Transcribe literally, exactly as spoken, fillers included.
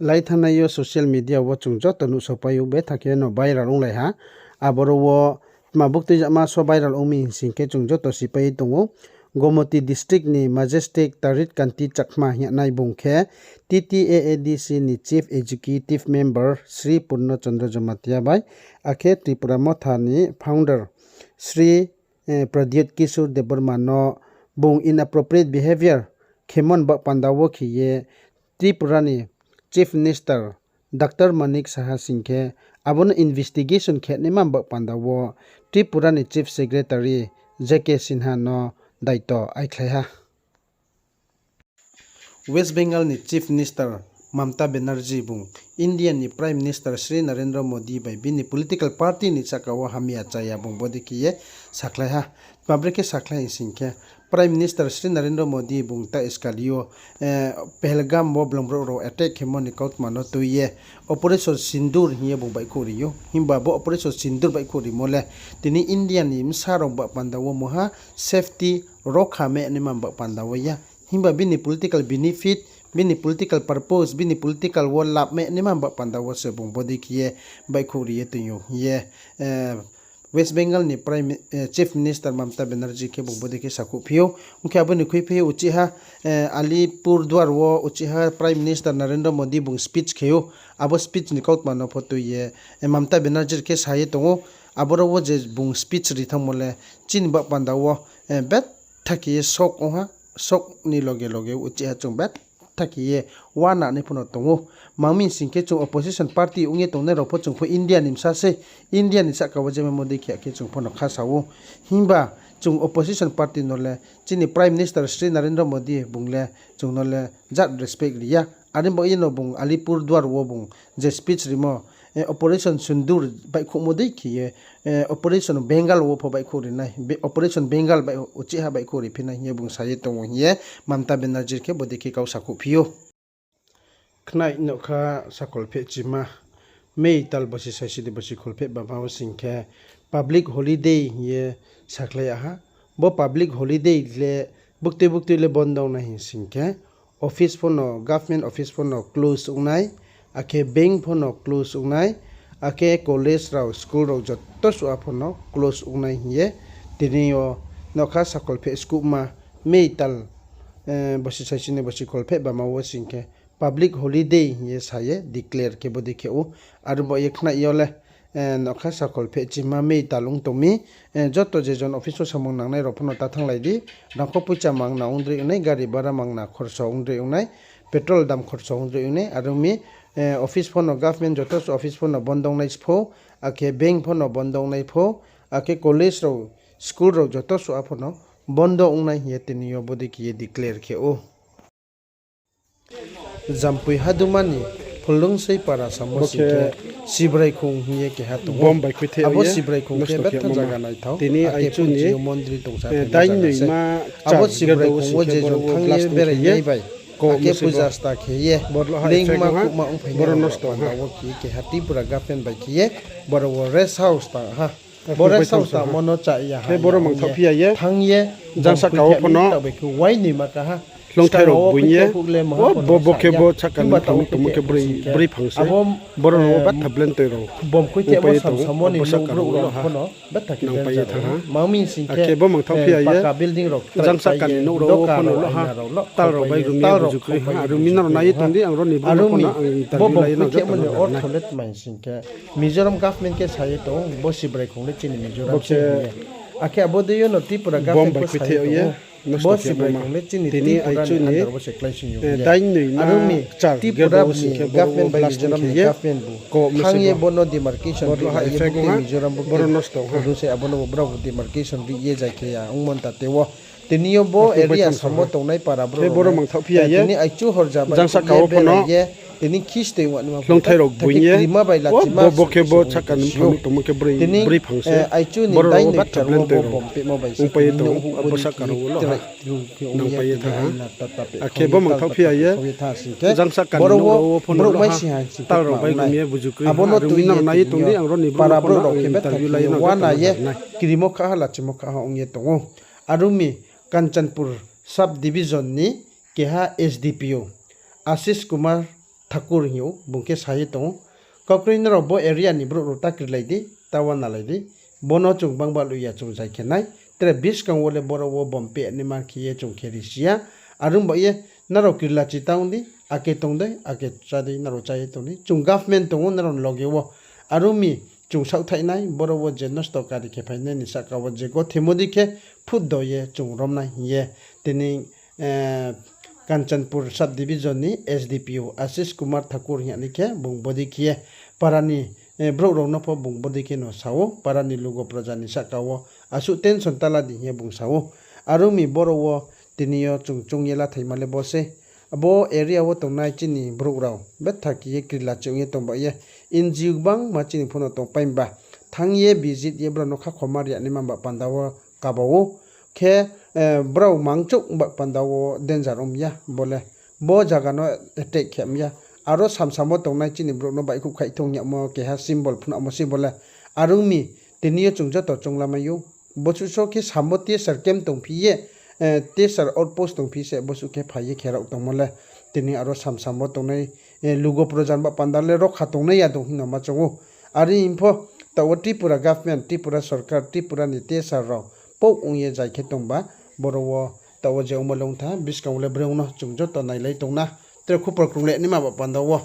Laithanai yo social media wo chung joto nuhsao pai ou, betha khe no viral onglai ha. Aboro wo tma buktui jama so viral ong mi hing sing khe chung joto sipai ye tong ou. Gomoti district ni Majestic Tarit Kanti Chakma hing ye nai bung khe T T A A D C ni Chief Executive Member Sri Purno Chandra Jamatia bai, akhe Tripura Motha ni founder Sri Pradyut Kishore Debbarma no bung inappropriate behaviour khemo ni baoh panda wo khe ye Tripura ni Chief Minister Doctor Manik Saha sing khe, abo no investigation khe naima ni baoh panda wo Tripura ni Chief Secretary J K Sinha no daito aikhlai ha. West Bengal ni Chief Minister Mamata Banerjee bung India ni Prime Minister Shri Narendra Modi bai bini political party ni sahka wo hamya chaya bung bodei khe ye sakhlai ha. Tma brekhe sakhlai hing sing khe, Prime Minister Shri Narendra Modi bung ta iskali yo Pahalgam wo blongbrouh rao attack khemo ni kautma no tui ye Operation Sindoor hing ye bung baihkhouh ri ou. Himba bo Operation Sindoor baihkhouh rimo le tini India ni bsa rao baoh panda wo mungha safety rokha mai naima ni baoh panda wo ya. Himba bini political benefit, bini political purpose, bini political wo lab mai naima ni baoh panda wo se bung bodei khe ye baihkhouh ri ye tong ou hing ye West Bengal ni Chief Minister Mamata Banerjee khe bung bodei khe sakhouhphi ou. Ong khe abo ni khuiphi ye uchih ha Alipurduar wo uchih ha Prime Minister Narendra Modi bung speech khe ou. Abo speech ni kautma no pho tui ye Mamata Banerjee khe sa ye tong ou. Aboro wo je bung speech ri thanngmo le chini baoh panda wo betha khe ye shock ong ha, shock ni loge loge uchih ha chung betha khe ye uana nai pho no tong ou. Tma hing sing khe chung opposition party ong ye tongnai rao pho chung pho India ni bsa sei, India ni sahka wo jema bodei khe ya khe chung pho no kha sa ou. Himba chung opposition party no le chini Prime Minister Shri Narendra Modi bung le chung no le jat respect ri ya. Are baoh ye no bung Alipurduar wo bung je speech rimo, Operation Sindoor baihkhouhmo dei khe ye Operation Bengal wo pho baihkhouh ri nai, Operation Bengal uchih ha baihkhouh ri phi nai hing ye bung sa ye tong ou hing ye Mamata Banerjee khe bodei khe kau sakhouhphi ou. Khnai nokha sakholpheh chima, May tal bosi saisi ni bosi kholpheh bama wo sing khe public holiday hing ye sakhlai ya ha. Bo public holiday le buktui buktui le bondo ong nai hing sing khe, office pho no, government office pho no close ong nai, akhe bank pho no close ong nai, akhe college rao, school rao joto suh a pho no close ong nai hing ye tini yo nokha sakholpheh skuhma May tal bosi saisi ni bosi kholpheh bama wo sing khe public holiday hing ye sa ye declare khe bodei khe ou. Aro baoh ye khnai yo le nokha sakholpheh chima May tal ong tong mi, joto je jon office wo samung nangnai rao pho no ta thannglai di. Rangkho poicha mangna ongdroi ong nai, gari bara mangna khorsa ongdroi ong nai, petrol dam khorsa ongdroi ong nai, aro mi office pho no, government joto suh office pho no bondo ong nai pho, akhe bank pho no bondo ong nai pho, akhe college rao, school rao joto suh a pho no bondo ong nai hing ye tini yo bodei khe ye declare khe ou. Jampui Haduma ni Phuldungsei para samo sing khe Sibraikhong hing ye keha tong ou. Abo Sibraikhong khe betha zaga naithao, akhe phuji yo mondri tongsa thainai zaga se. Abo Sibraikhong wo je jon thanng ye berai nai bai, akhe puja sta khe ye, leingma kuhma ongphai nai rao panda wo khe ye keha Tripura government bai khe ye, boro wo rest house tang ha. Bo rest house tangmo no cha ya ha, boro mangthaoh phi ya ye, thanng ye, jang sahka wo pho no taoh bai khe uainoi ma ka ha. Hloungthai rao boing ye, bo, bo khe bo sahka ni phang tongmo khe broi, broi phang se. Boro no wo betha blentoi rao bom khuithemo samsamo ni nouh brouh rao pho no betha khe nangpai ye thanng ha. Mang mi sing khe bo mangthaoh phi ya ye, paka building rao jang sahka ni nouh rao wo pho no lo ha. Tal rao bai rum ye buju kroi ha. Aro mi nrao nai ye tong di, ang aro ni brouh no pho no ang interview lai ye nang joto no nai. Ortho le tma hing sing khe Mizoram government khe sa ye tong ou, bo Sibraikhong le chini Mizoram se hing ye. Akhe abo dei yo no Tripura government pho sa ye tong ou, bo Sibraikhong le chini Tripura ni under wo se kláising yo hing ye. Aro mi Tripura ni government bai Mizoram ni government bu thanng ye bo no demarcation ri lai ye, bo khe Mizoram bo khe Phuldungsei, abo no bo brao bu demarcation ri ye jai khe ya ongmo ntate wo. Tini yo bo area samo tongnai para brouh rao no tini aichu horja bai khuh ye berai ye, tini khistoi ong naima pho, tha khe krima bai lachima bo khe bo sahka ni phang tongmo khe broi phang se. Tini aichu ni daingnoi kchar wo bo bom pehmo bai se tini nouhhuh bo ni khe nangpai ye thanng ha. Akhe bo mangthaoh phi ya ye, jang sahka ni nouh rao wo pho no brouh mai si ha si tal rao bai rum ye buju kroi ha. Aro mi nrao nai ye tong di, ang aro ni brouh no pho no ang interview lai ye nang joto no nai. Krimo kha ha, lachimo kha ha ong ye tong ou. Aro mi Kanchanpur sub division ni keha S D P O Ashish Kumar Thakur hing ou, bung khe sa ye tong ou. Kaukroi nrao bo area ni brouh rao ta krilai di, ta uanalai di. Bo no chung bangba lui ya chung zai khe nai. Tre buskang wo le boro wo bomb pehnaima khe ye chung khe risi ya. Are ong ba ye nrao krilachi ta ong di, ake tong dei, ake chá dei, nrao chá ye tong di. Chung government tong ou nrao ni loge wo. Are ong mi chung saohthaih nai, boro wo je nosto kari khe phainai ni sahka wo je gothemo dei khe phut do ye chung rom nai hing ye tini Kanchanpur sub division ni S D P O Ashish Kumar Thakur hing ya ni khe bung bodei khe ye para ni brouh rao no pho bung bodei khe no sa ou, para ni lugo proja ni sahka wo asuh tension ta la di hing ye bung sa ou. Are ong mi boro wo tini yo chung choung ye lathaima le bo sei. Abo area wo tongnai chini brouh rao betha khe ye krilachi ong ye tong ba ye, N G O gbangma chini pho no tongpai ba. Thanng ye visit ye brao no khakhoma ri ya naima ba panda wo kaba ou. Khe brao mangchouh ba panda wo danger ong ya bo le. Bo zaga no attack khe ya. Aro samsamo tongnai chini brouh no baihkhouh khaih thong yagmo keha symbol phnuhmo sei bo le. Are ong mi, tini yo chung joto choung lamai ou. Bosuh so khe samo T S R camp tongphi ye, T S R outpost tongphi se bosuh khe phai ye khe rao tongmo le. Tini aro samsamo tongnai lugo proja ni ba panda le rokha tongnai ya dong hing no ma choung ou. Are hing pho, taoh wo Tripura government, Tripura sorkar, Tripura ni T S R rao pouh ong ye zai khe tong ba, boro wo taoh wo je ongmo le ong tha, buskang wo le broi ong no chung joto nailai tong na. Tre khupor krung le naima ba panda wo